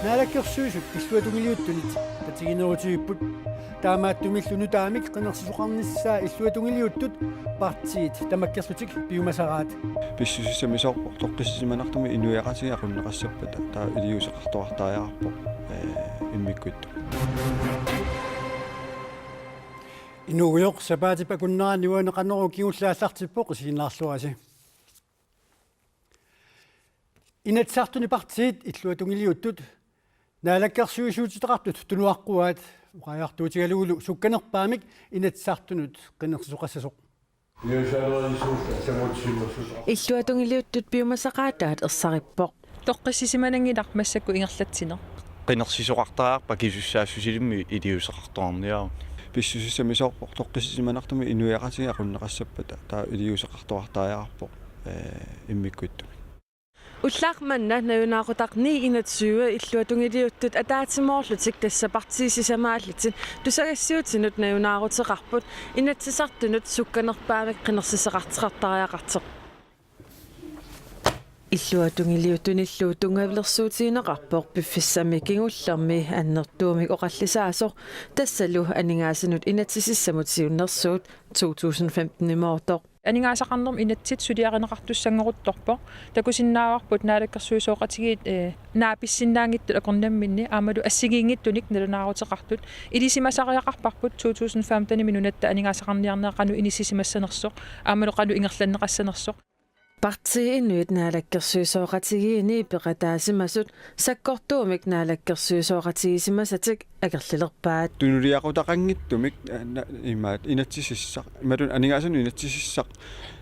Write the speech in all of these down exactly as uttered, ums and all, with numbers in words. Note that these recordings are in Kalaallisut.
Naalakkersuisut illuatungiliuttunit tatiginerutigivut. Taamaattumillu nutaamik qinersisoqarnissaa illuatungiliuttut partiit tamakkerlutik piumasaraat. Pissusissamisoorpoq toqqissisimanartumik inuiaqatigiit aqunneqassappata taava iliuuseqartoqartariaqarpoq, ee, immikkut. Inuugujoq sapaatip akunnerani uani Qanorooq kingulleq aallartippoq, isiginnaarluarisi. Inatsisartuni partiit illuatungiliuttut naalakkersuisuutitaqartut tunuaqquaat oqariartuutigalugulu sukkanerpaamik Inatsisartunut qinersisoqassasoq. Illuatungiliuttut piumasaqaataat ersarippoq. Toqqissisimananngilaq massakkut ingerlatsineq. Qinersisoqartariaqarpat akisussaassusilimmik iliuuseqartoqarniaruk. Pissusissamisoorpoq toqqissisimanartumik inuiaqatigiit aqunneqassappata taava iliuuseqartoqartariaqarpoq, ee, immikkut. Ullaaq manna nalunaaqutaq ni enogtyve illuatungiliuttut ataatsimoorlutik, tassa partiit sisamaallutik, tusagassiuutinut nalunaaruteqarput Inatsisartunut sukkanerpaamik qinersisoqartoqartariaqartoq. Illuatungiliuttunillu tunngavilersuutigineqarpoq piffissami kingullermi annertuumik oqallisaasoq, tassalu aningaasanut inatsisissamut siunnersuut to tusind femten-imoortoq. Aningaasaqarnermut inatsit suliarineqartussanngoruttorpoq. Takusinnaavarput naalakkersuisooqatigiit, ee, naapissinnaanngitsut akornamminni aammalu assigiinngitsunik nalunaaruteqartut. Ilisimasariaqarparput to tusind femten-imi nunatta aningaasaqarniarnera qanoq inissisimassanersoq aammalu qanoq ingerlanneqassanersoq. Partiit inuit naalakkersuisooqatigiinni peqataasimasut sakkortuumik naalakkersuisooqatigisimasatik akerlilerpaat. Tunuliaqutaqanngitsumik, ee, na-, imaat inatsisissaq, imaluunniit aningaasanut inatsisissaq,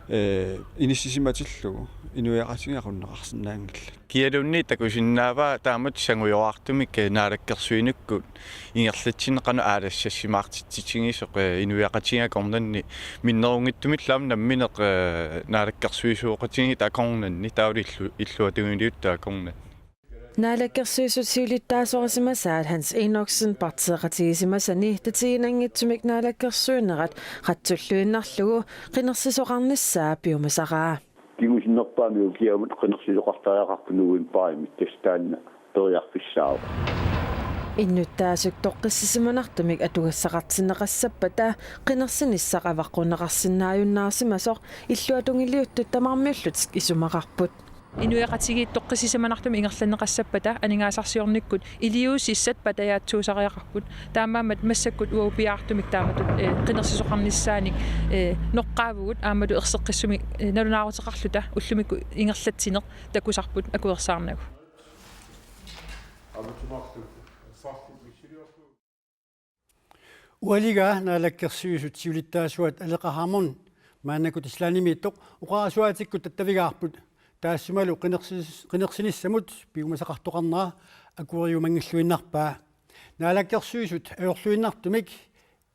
ee, inissisimatillugu inuiaqatigiit aqunneqarsinnaanngillat. Kialuunniit takusinnaavaa taamatut sangujoraartumik, ee, naalakkersuinikkut ingerlatsineq qanoq aalassassimaartitsitigisoq, ee, inuiaqatigiit akornanni minnerunngitsumillu aamma nammineq, ee, naalakkersuisooqatigiit akornanni taavalu illu-, illuatungiliuttut akornanni. Naalakkersuisut siulittaasorisimasaat Hans Enoksen partiiqatigisimasani tatiginanngitsumik naalakkersuinerat qatsulluinnarlugu qinersisoqarnissaa piumasaraa. Kingusinnerpaamik ukiamut qinersisoqartariaqarpoq novembarimi, tassa taanna periarfissaavoq. Innuttaasut toqqissisimanartumik atugassaqartinneqassappata qinersinissaq avaqqunneqarsinnaajunnaarsimasoq illuatungiliuttut tamarmiullutik isumaqarput. Inuiaqatigiit toqqissisimanartumik ingerlanneqassappata aningaasarsiornikkut iliuusissat patajaatsuusariaqarput. Taamaammat massakkut uagut piaartumik taamatut, ee, qinersisoqarnissaanik, ee, noqqaavugut aammalu erseqqissumik, ee, nalunaaruteqarluta ullumikkut ingerlatsineq takusarput akuersaarnagu. Ualigaa naalakkersuisut siulittaasuat Aleqa Hammond maannakkut Islandimiittoq oqarasuaatikkut tattavigaarput, taassumalu qinersis-, qinersinissamut piumasaqartoqarnera akueriumanngilluinnarpaa. Naalakkersuisut ajorluinnartumik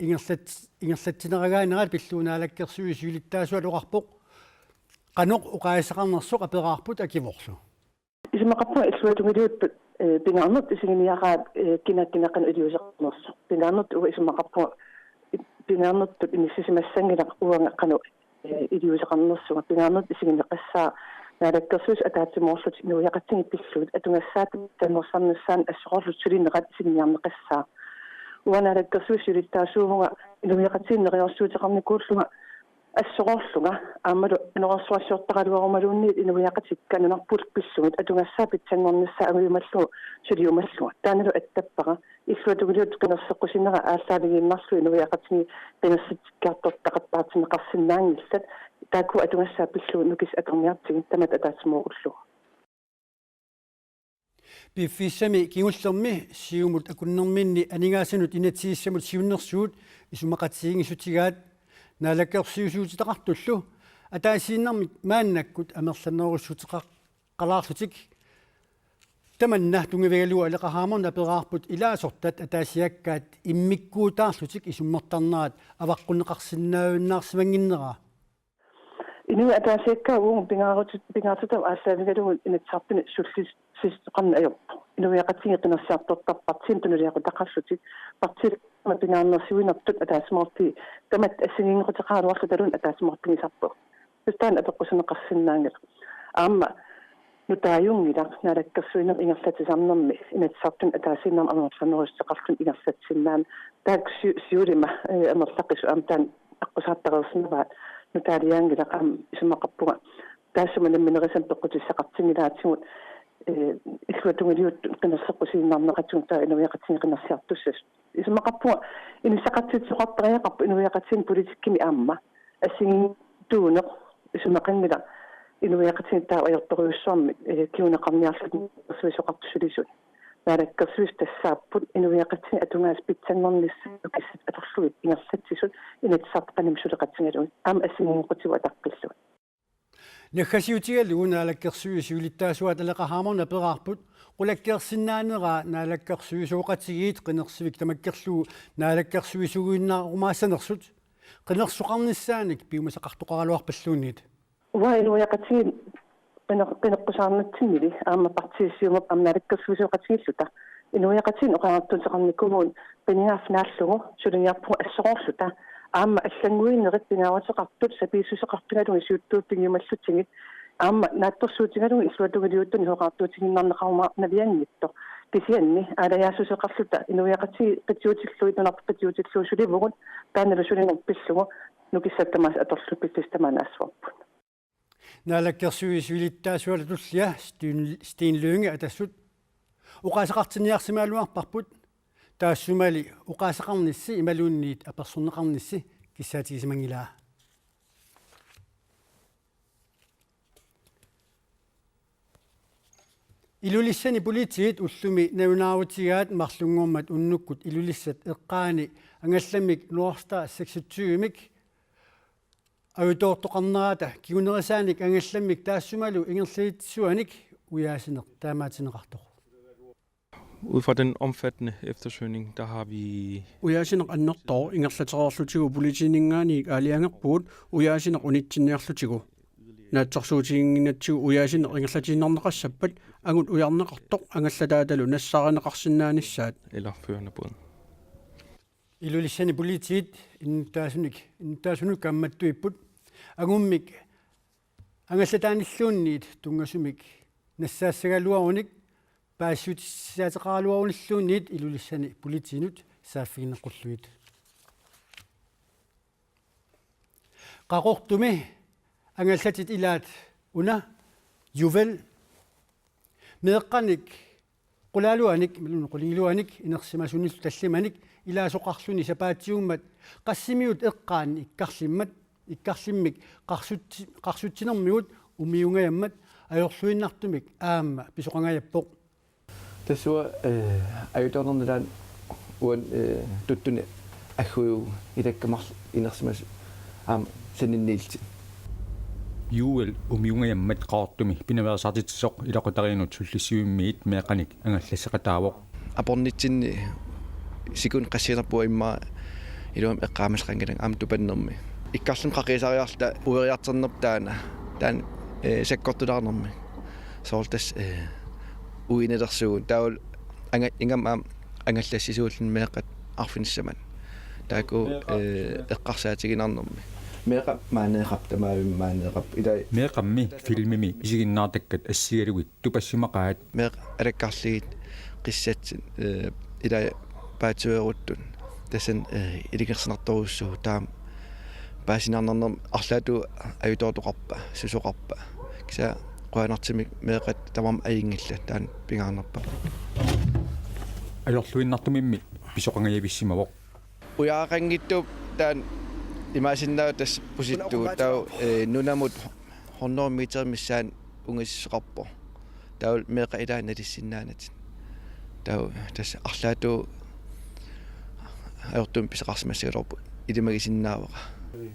ingerlat-, ingerlatsineragaanerat pillugu naalakkersuisut siulittaasuat oqarpoq qanoq oqaaseqarnersoq aperaarput Akivorlu. Isumaqarpunga illuatungiliuttut, ee, pingaarnertut isiginiaraat, ee, kina kina qanoq iliuuseqarnersoq. Pingaarnertut uanga isumaqarpunga, pingaarnertut inissisimassanngilaq uanga qanoq, ee, iliuuseqarnersunga. Pingaarnertut isigineqassaaq naalakkersuisut ataatsimoorlutik inuiaqatigiit pillugit atugassaata pitsanngorsaarnissaanut assororlutik sulinerat isiginiarneqassaaq. Uanga naalakkersuisut siulittaasuuvunga inuiaqatigiinnut neriorsuuteqarnikuullunga assororlunga aammalu anorersuarsiortaraluarumaluunniit inuiaqatikka nunarput pillugit atugassaat pitsanngornissaat angujumallugu suliumallunga. Taannalu attappara illuatungiliuttut qinerseqqusinera aallaavigiinnarlugu inuiaqatigiit qinersitsikkiartortaqattaartinneqarsinnaanngillat, taakku atugassaat pillugit nukissat atorniartigit tamatta ataatsimoorullugu. Piffissami kingullermi Siumut akunnerminni aningaasanut inatsisissamut siunnersuut isumaqatigiinngissutigaat naalakkersuisuutitaqartullu ataasiinnarmik maannakkut amerlanerussuteqalaarlutik. Tamanna tunngavigalugu Aleqa Hammond aperaarput ilaasortat ataasiakkaat immikkuutaarlutik isummertarnerat avaqqunneqarsinnaajunnaarsimannginnera. Inuit ataasiakkaat uagut pingaarutit-, pingaartitavut aallaavigalugu Inatsisartuni sullissisoqarneq ajorpoq. Inuiaqatigiit qinersiartortarput partiinut tunuliaqutaqarlutik. Partiit pingaarnersiuinertut ataatsimoorfiit tamatta assigiinngequteqaraluarluta taavalu ataatsimoorfigisarput. Tassa taanna apeqqusineqarsinnaanngilaq. Aamma nutaajunngilaq naalakkersuinermi ingerlatsisarnermi Inatsisartuni ataasiinnarmik amerlanerussuteqarluni ingerlatsisinnaanera. Taakku si-, siulima, eh, amerlaqisut aamma taanna aqqusaartareersimavaat nutaaliaanngilaq aamma isumaqarpunga. Taassuma namminerisat peqqutissaqartinngilaatigut, eh, illuatungiliuttut qinerseqqusiinnarneqatigut taava inuiaqatigiit qinersiartussasut. Isumaqarpunga inissaqartitsisoqartariaqarpoq inuiaqatigiinni politikkimi aamma. Assigiinngitsuuneq isumaqanngilaq inuiaqatigiit taava ajortorujussuarmik, eh, kinguneqarniarlutik naalakkersuisoqartut sulisut. Naalakkersuisut tassaapput inuiaqatigiit atugaasa pitsanngornissaat nukissat atorlugit ingerlatsisut Inatsisartut qanimut suleqatigalugit aamma assigiinngequtigut ataqqillugit. Naggasiutigalugu naalakkersuisut siulittaasuaat Aleqa Hammond aperaarput qulakkeersinnaaneraa naalakkersuisooqatigiit qinersivik tamakkerlugu naalakkersuisuuginnaarumaassanersut qinersoqarnissaanik piumasaqartoqaraluarpalluunniit. Uanga inuiaqatigiit qiner-, qineqqusaarnitsinnilu aamma partiit siumut aamma naalakkersuisooqatigiilluta inuiaqatigiinni oqariartuuteqarnikuuvugut qinigaaffiit naallugu suliniarpugut assoroorluta aamma allannguinerit pingaaruteqartut sapiissuseqarfigalugit siuttuut pigiumallutsigit aamma naatsorsuutigalugu illuatungiliuttuni oqariartuutigiinnarneqarumaarnavianngitsoq. Kisianni aalajaassuseqarluta inuiaqatigiit qitiutillugit nunarput qitiutillugit sulivugut taannalu sulineq pillugu nukissat tamaasa atorlugit piffissaq tamaat naassavarput. Naalakkersuisut siulittaasuata tullia Steen, Steen Lynge atassut oqaaseqartinniarsimagaluarparput taassumali oqaaseqarnissi imaluunniit apersorneqarnissi kissaatigisimanngilaa. Ilulissani politiit ullumi nalunaarutigaat marlunngormat unnukkut Ilulissat eqqaani angallammik North Star seksogtyvemik ajutoortoqarnerata kingunerisaanik angallammik taassumalu ingerlalitsisuanik ujaasineq taamaatigineqartoq. Ud fra den omfattende eftersøgning, der har vi Ujaasineq annertooq ingerlatereerlutigu politiininngaanniit aalajangerpugut ujaasineq unitsinniarlutigu. Naatsorsuutiginnginnatsigu ujaasineq ingerlatiinnarneqassappat angut ujarneqartoq angallataatalu nassaarineqarsinnaanissaat. Eller føreren af båden. Ilulissani politiit innuttaasunik, innuttaasunut kaammattuipput angummik angallataanilluunniit tunngasumik nassaassagaluarunik paasissutissaateqaraluarunilluunniit Ilulissani politiinut saaffiginneqqullugit. Qaqortumi angallatit ilaat una Juvel meeqqanik qulaaluanik, imaluunniit qulingiluanik inersimasunillu tallimanik ilaasoqarluni sapaatiummat Qassimiut eqqaanni ikkarlimmat, ikkarlimmik qarsutsi-, qarsutsinermigut umiungajammat ajorluinnartumik aamma pisoqangajappoq. Tassa uanga, eh, ajutoornerni taanna uani, eh, tuttunik agguiuvoq ilakka marluk inersimasut aamma saninniillutik. Juvel umiungajammat Qaqortumi pinaveersaartitsisoq ilaqutariinnut sullissivimmiit meeqqanik angallasseqataavoq. Apornitsinni sikunnit qassiinerput immaqa iluamik eqqaamasaqanngilanga aamma tupannermi. Ikkarluni qaqiisariarluta ueriartornerput taanna, taanna, eh, sakkortulaarnermi. Soorlu tassa, eh, uinelersugut. Taavalu anga-, ingammik aamma angallassisuulluni meeqqat arfinissamut. Taakku, eh, eqqarsaatiginarnermi. Meeqqat maaneeqarput, tamaavimmi maaneeqarput. Ilai. Meeqqammi filmimi isiginnaartakkat assigalugit tupassimaqaat. Meeqqat alakkarlugit qissatsinnik, eh, ilai paatsueruttut. Tassani, eh, ilungersunartorujussuuvoq taama. Paasiniarnarnermi arlaatigut ajutoortoqarpa, susoqarpa. Kisianni qujanartumik meeqqat tamarmik ajunngillat, taanna pingaarnerpaaq. Ajorluinnartumimmi pisoqangajavissimavoq. Ujaraqanngitsuupput taanna imaassinnaavoq tassa pusittugut taava, eh, nunamut hundrede meter missaani ungasissoqarpoq. Taavalu meeqqat ilaanni nalussinnaanatik. Taava tassa arlaatigut ajortumik pisaqarsimassagaluarpoq ilimagisinnaavara.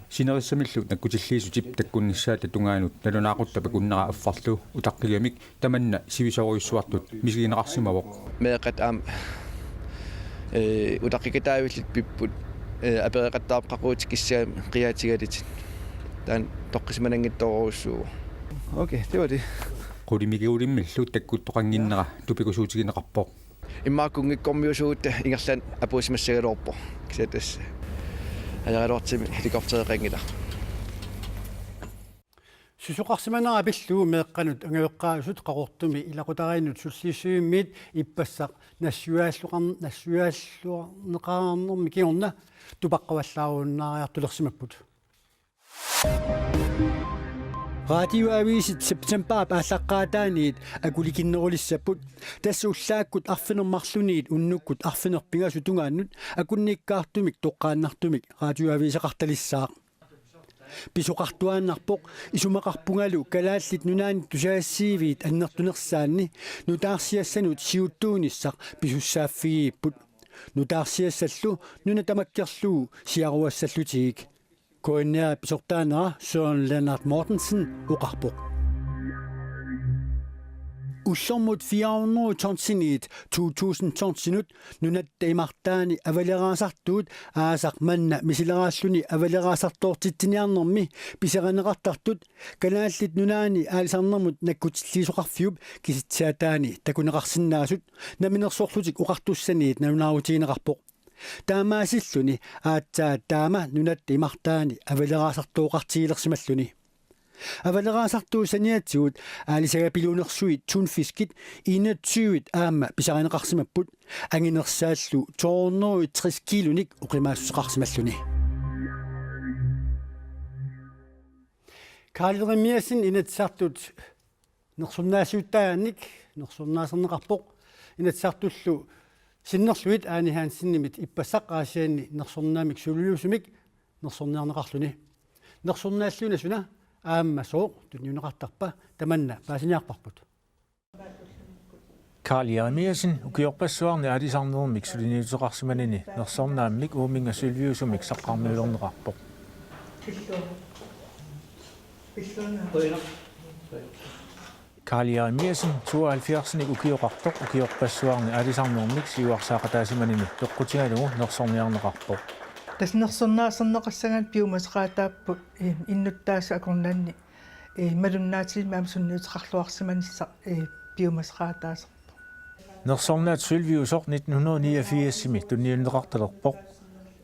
Sinerissamillu nakkutilliisutip takkunnissaata tungaanut nalunaaqutap akunnera affarlu utaqqigamik tamanna sivisoorujussuartut misigineqarsimavoq. Meeqqat aamma, eh, utaqqikataavillutik pipput, eh, apereqattaarput qaqugutik kissaammik qiaatigalutik. Taanna toqqissisimananngitsoorujussuuvoq. Okay, det var det. Qulimiguulimmillu takkuttoqannginnera tupigusuutigineqarpoq. Immaqa kunngikkormiusugut ingerlaannaq apuussimassagaluarpoq. Kisianni tassa ajoraluartumik helikoptereqanngilaq. Susoqarsimanera pillugu meeqqanut angajoqqaasut Qaqortumi ilaqutariinnut sullissivimmiit ippassaq nassuiaalluarn-, nassuiaalluarneqarnermi kingorna tupaqqavallaarunnaariartulersimapput. Radioavisit septembarip aallaqqaataaniit akulikinnerulissapput. Tassa ullaakkut arfineq-marlunniit unnukkut arfineq-pingasut tungaannut akunnikkaartumik toqqaannartumik radioaviseqartalissaaq. Pisoqartuaannarpoq isumaqarpungalu Kalaallit Nunaanni tusagassiiviit annertunersaanni nutaarsiassanut siuttuunissaq pisussaaffigigipput. Nutaarsiassallu nuna tamakkerlugu siaruassallutigik. K N R pisortaanera Søren Lennart Mortensen oqarpoq. Ullormut fire hundrede tonsiniit to tusind tonsinut nunatta imartaani avaleraasartuut aasaq manna misileraalluni avaleraasartoortitsiniarnermi pisarineqartartut Kalaallit Nunaanni Aalisarnermut Nakkutilliisoqarfiup kisitsisaataani takuneqarsinnaasut Namminersorlutik Oqartussaniit nalunaarutigineqarpoq. Taamaasilluni aatsaat taama nunatta imartaani avaleraasartooqartigilersimalluni. Avaleraasartuut saniatigut aalisagapiluunersuit tunfiskit enogtyve aamma pisarineqarsimapput anginersaallu to hundrede tres kiilunik oqimaassuseqarsimalluni. Karl Jeremiassen Inatsisartut nersornaasiuttaanik nersornaaserneqarpoq. Inatsisartullu sinnerlugit Ane Hansenimit ippassaq Aasianni nersornaammik suliniusumik nersorniarneqarluni. Nersornaalliuna suna aamma sooq tunniunneqartarpa, tamanna paasiniarparput. Karl Jeremiassen ukiorpassuarni aalisarnermik suliniuteqarsimanini nersornaammik uuminnga sølviusumik saqqarmiulerneqarpoq. Karl Jeremiassen tooghalvfjerdsinik ukioqartoq ukiorpassuarni aalisarnermik siuarsaaqataasimanini peqqutigalugu nersorniarneqarpoq. Tassa nersornaaserneqassagaanni piumasaqaataapput, eh, innuttaasut akornanni, eh, malunnaatilimmik aamma sunniuteqarluarsimanissaq, eh, piumasaqaataasarpoq. Nersornaatsip sølviusoq nitten hundrede niogfirsimi tunniunneqartalerpoq.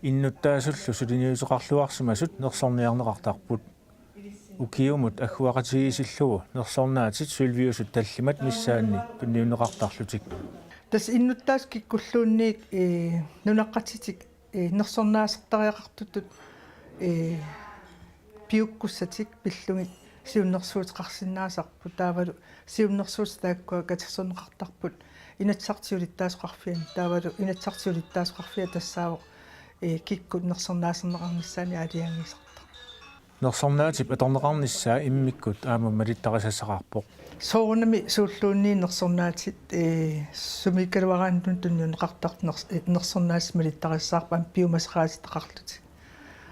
Innuttaasullu suliniuteqarluarsimasut nersorniarneqartarput. Ukiumut agguaqatigiissillugu nersornaatit sølviusut tallimat missaanni tunniunneqartarlutik. Tassa innuttaasut kikkulluunniit, eh, nunaqqatitik, eh, nersornaasertariaqartutut, eh, piukkussatik pillugit siunnersuuteqarsinnaasarput, taavalu siunnersuutit taakkua katersorneqartarput Inatsisartut Siulittaasoqarfianni, taavalu Inatsisartut Siulittaasoqarfia tassaavoq, eh, kikkut nersornaaserneqarnissaannik aalajangiisartaq. Nersornaatip atorneqarnissaa immikkut aamma malittarisassaqarpoq. Soorunami suulluunniit nersornaatit, eh, sumiikkaluaraannut tunniunneqartartut ners-, eh, nersornaatip malittarisassaqarput aamma piumasaqaatitaqarlutik.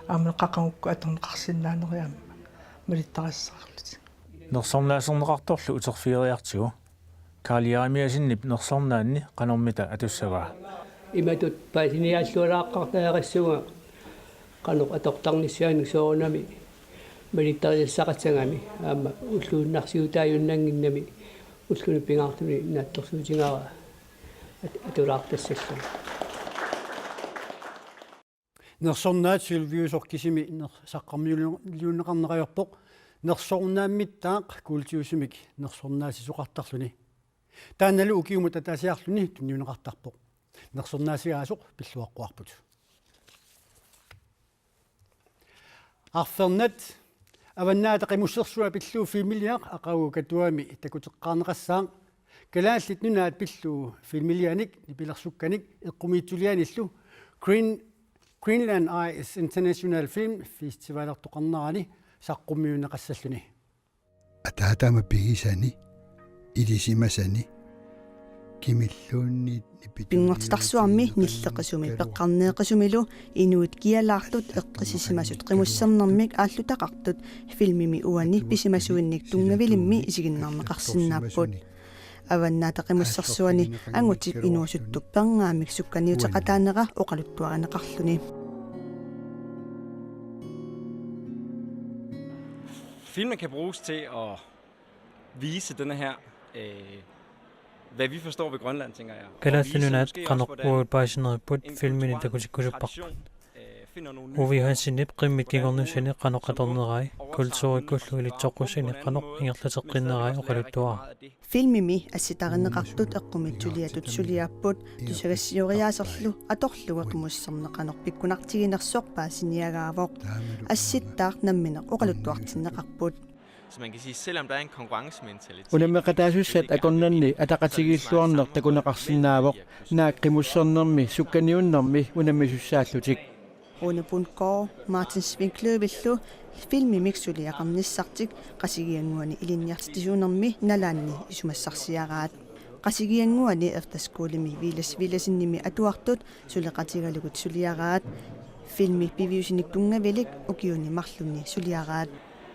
Aamma qaqugukku atorneqarsinnaanerit aamma malittarisassaqarlutik. Nersornaaserneqartorlu uterfigeriartigu Karl Jeremiassenip nersornaanni qanormita atussavaa. Imatut paasiniaallualaaqqaartariaqassaanga qanoq atortarnissaannik soorunami malittarisassaqassagami aamma ulluinnarsiutaajunnannginnami ulluni pingaartuni naatsorsuutigaara at-, atulaartassalluni. Nersornaatsip sølviusoq kisimi ner-, saqqarmiuliunneqarneq ajorpoq nersornaammittaaq kuultiusumik nersornaasisoqartarluni. Taannalu ukiumut ataasiarluni tunniunneqartarpoq. Nersornaasigaasoq pilluaqquarput. Arfernat Avannaata Qimussersua pillugu filmiliaq aqagu Katuami takuteqqaarneqassaaq. Kalaallit Nunaat pillugu filmilianik nipilersukkanik eqqumiitsulianillu Green-, Greenland Eyes International Film Festivalertoqarnerani saqqummiunneqassalluni. Ataatama pigisani, ilisimasani, kimilluunniit nipituniuutinneqarneqarluni. Pinngortitarsuarmi nilleqisumi peqqarneeqisumilu inuit kialaartut eqqissisimasut qimussernermik aallutaqartut filmimi uani pisimasuinnik tunngavilimmi isiginnaarneqarsinnaapput. Avannaata Qimussersuani angutip inuusuttup pernaammik sukkaniuteqataanera oqaluttuarineqarluni. Filmen kan bruges til at vise denne her, øh, hvad vi forstår ved Grønland, tænker jeg. Og Kalaallit vise Nunaat måske også, qanoq hvordan uagut paasineriput en filmini kultur og en takutikkusupparput. Tradition, øh, Ove Johansenip qimmit kingornussani qanoq atornerai, kulturikkullu ilitsoqqussanik qanoq ingerlateqqinnerai oqaluttuaraq. Filmimi assitarineqartut eqqumiitsuliatut suliapput, tusagassioriaaserlu atorlugu qimusserneq qanoq pikkunartiginersoq paasiniagaavoq. Assittaaq nammineq oqaluttuartinneqarput. Unammeqataasussat akornanni ataqatigiilluarneq takuneqarsinnaavoq, naak qimussernermi sukkaniunnermi unammisussaallutik. Rune Bundgaard, Martin Svinkløvillu filmimik suliaqarnissartik Qasigiannguani ilinniartitsisuunermi nalaanni isumassarsiaraat. Qasigiannguani efterskolemi Villads Villadsenimi atuartut suleqatigalugit suliaraat. Filmi piviusinikkunngavilik ukiuni marlunni suliaraat.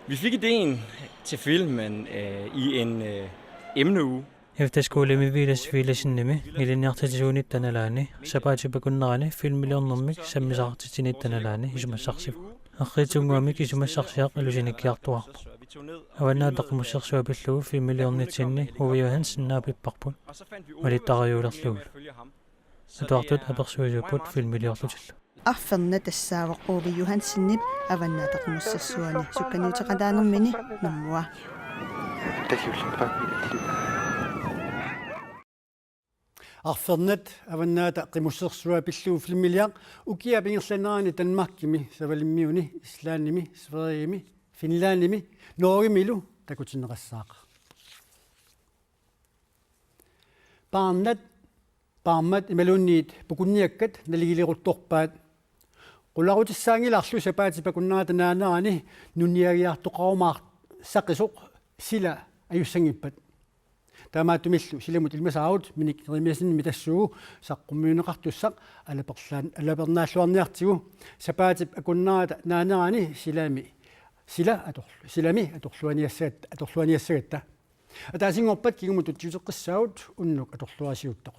Vi fik ideen til filmen øh, i en øh, emneuge. Efterskolemi Villads Villadsenimi ilinniartitsisuunitta nalaani sapaatip akunnerani filmiliornermik sammisaqartitsinitta nalaani isumassarsivoq. Arriitsunnguamik isumassarsiaq ilusinikkiartuaarpoq. Avannaata Qimussersua pillugu filmiliornitsinni Ove Johansen naapipparput. Malittariuulerlugulu. Atuartut apersuisuupput filmiliorlutillu. Arfernat tassaavoq Ove Johansenip Avannaata Qimussersuani sukkaniuteqataanermini normua. Arfernat Avannaata Qimussersua pillugu filmiliaq ukiap ingerlanerani Danmarkimi, Savalimmiuni, Islandimi, Sverigemi, Finlandimi, Norgemilu takutinneqassaaq. Paarnat, paarmat imaluunniit pukunniakkat naligileruttorpaat. Qularutissaanngilarlu sapaatip akunnerata naanerani nuniagiartoqarumaarsaqisoq sila ajussanngippat. Taamaattumillu silamut ilimasaarut Minik Jerimiassenimit tassuugu saqqummiunneqartussaq alaperlaan-, alapernaalluarniartigu sapaatip akunnerata naanerani silami, sila atorlu-, silami atorluaniassagat-, atorluaniassagatta. Ataasinngorpat kingumut tutsiuteqqissaagut unnuk atorluarisiuttoq.